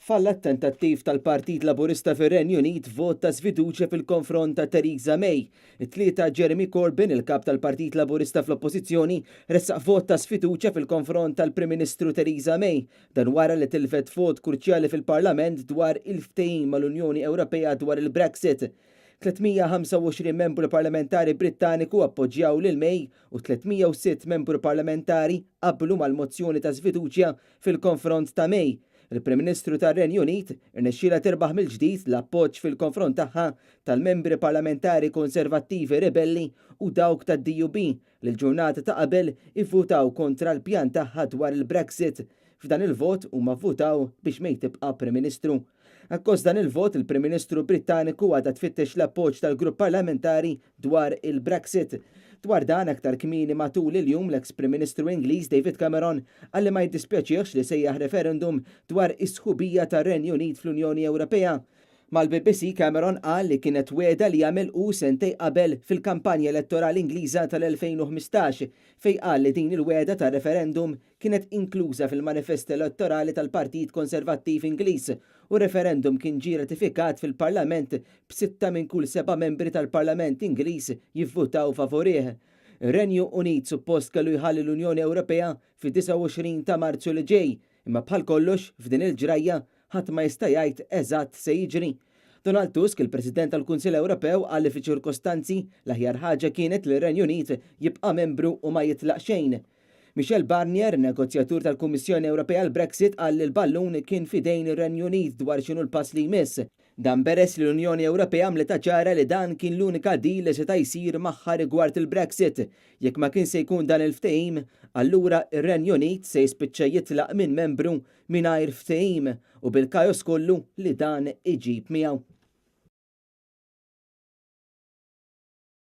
Falla t-tentattiv tal-Partit Laburista fir-Renju Unit vot ta' sfiduċja fil-konfront ta' Theresa May. It-Tlieta Jeremy Corbyn, il-Kap tal-Partit Laburista fl-Oppożizzjoni, ressaq vot ta' sfiduċja fil-konfront tal-Prim Ministru Theresa May. Dan wara li tilfet vot kruċjali fil-Parlament dwar il-ftehim mal-Unjoni Ewropea dwar il-Brexit. 325 membru parlamentari Brittaniku appoġġjaw lil May u 306 membru parlamentari qablu mal-mozzjoni ta' sfiduċja fil-konfront ta' May. Il-Prim Ministru tar-Renju Unit irnexxielha tirbaħ mill-ġdid l-appoġġ fil-konfront tagħha tal-membri parlamentari Konservattivi ribelli u dawk tad-DUP li l-ġurnata ta' qabel ivvutaw kontra l-pjan tagħha dwar il-Brexit. F'dan il-vot huma vvutaw biex May tibqa' Prim Ministru. Akkost dan il-vot, il-Prim Ministru Brittaniku għadha tfittex l-appoġġ tal-grupp parlamentari dwar il-Brexit. Dwar dan aktar kmieni matul il-jum l-eks Prim Ministru Ingliż David Cameron qal li ma jiddispjaċihx li sejjaħ referendum dwar is-sħubija tar-Renju Unit fl-Unjoni Ewropea. Mal-BBC Cameron qal li kienet wegħda li għamel hu sentejn qabel fil-kampanja elettorali Ingliża tal-2015 fejn qal li din il-wegħda ta' referendum kienet inkluża fil-manifest elettorali tal-Partit Konservattiv Ingliż u r-referendum kien ġie ratifikat fil-Parlament b'sitta minn kull seba' membri tal-Parlament Ingliż jivvutaw favurih. Ir-Renju Unit suppost kellu jħalli l-Unjoni Ewropea fid-29 ta' Marzu li ġej, imma bħal kollox f'din il-ġrajja ħadd ma jista' jgħid eżatt se jiġri. Donald Tusk, il-President tal-Kunsill Ewropew, qal li fiċ-ċirkostanzi l-aħjar ħaġa kienet li r-Renju Unit jibqa' membru u ma jitlaq xejn. Michel Barnier, negozjatur tal-Kummissjoni Ewropea għall-Brexit, qal li l-ballun kien f'idejn ir-Renju Unit dwar x'inhu l-pass li jmiss. Dan peress li l-Unjoni Ewropea għamlitha ċara li dan kien l-unika deal li seta' jsir magħha rigward il-Brexit. Jekk ma kien se jkun dan il-ftehim, allura r-Renju Unit se jispiċċa jitlaq minn membru mingħajr ftehim u bil-kaos kollu li dan iġib miegħu.